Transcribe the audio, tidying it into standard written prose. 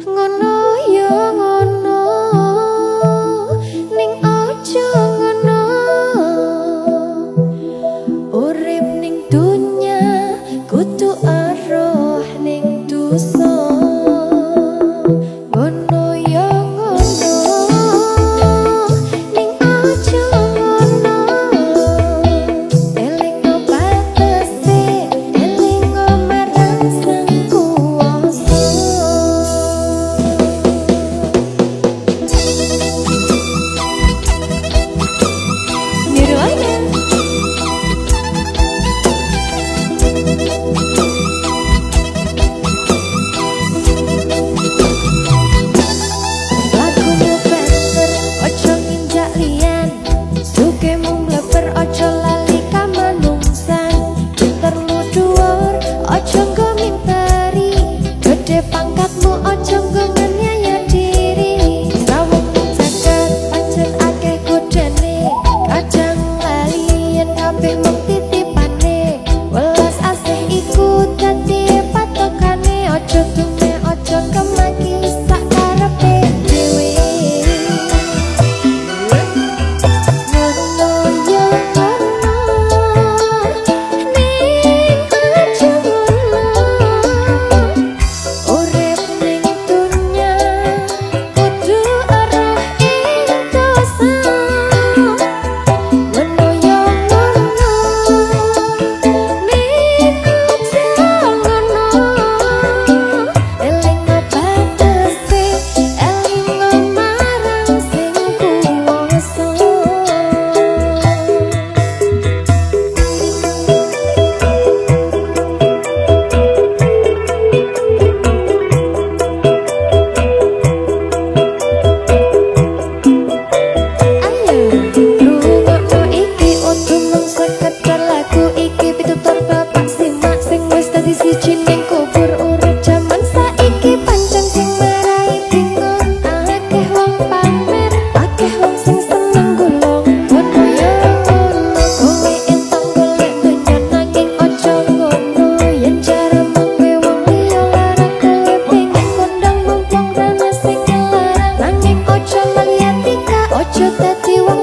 Ngono ya ngono, ning aja ngono. Urip ning dunya kudu eroh ning dosa. Ngono ya ngono, ning aja ngono. Elingo batese, elingo marang Sang Kuwasa. Nirwana. Lagumu banter, ojo nginjak liyan. Sugihmu mleber, ojo lali kamanungsan. Pintermu dhuwur, ojo nggo minteri. Gedhe pangkatmu, ojo nggo nganiaya diri. Sawungmu jagat pancen akeh godane. Kadang lali yen kabeh mung titipane. Welas asih iku dadi patokane. Ojo dume, ojo kemaki sak karepe dhewe. Ngono ya ngono, ning aja ngono. Urip ning dunya kudu eroh ing dosa. Ngono ya ngono, ning aja ngono. Elingo batese, elingo marang Sing Kuwasa. Ayo, rungokno iki udu mung sekedar lagu iki pitutur bapak simak sing wis dadi siji ning kubur. Urip jaman saiki pancen sing marai bingung. Akeh wong pamer, akeh wong sing seneng gulung. Ngono ya ngono, kowe entuk golek donya nanging aja ngono. Yen caramu kowe wong liya larang, kowe pengen kondang mumpung rana sing ngelarang. Nanging aja lali etika, aja dadi wong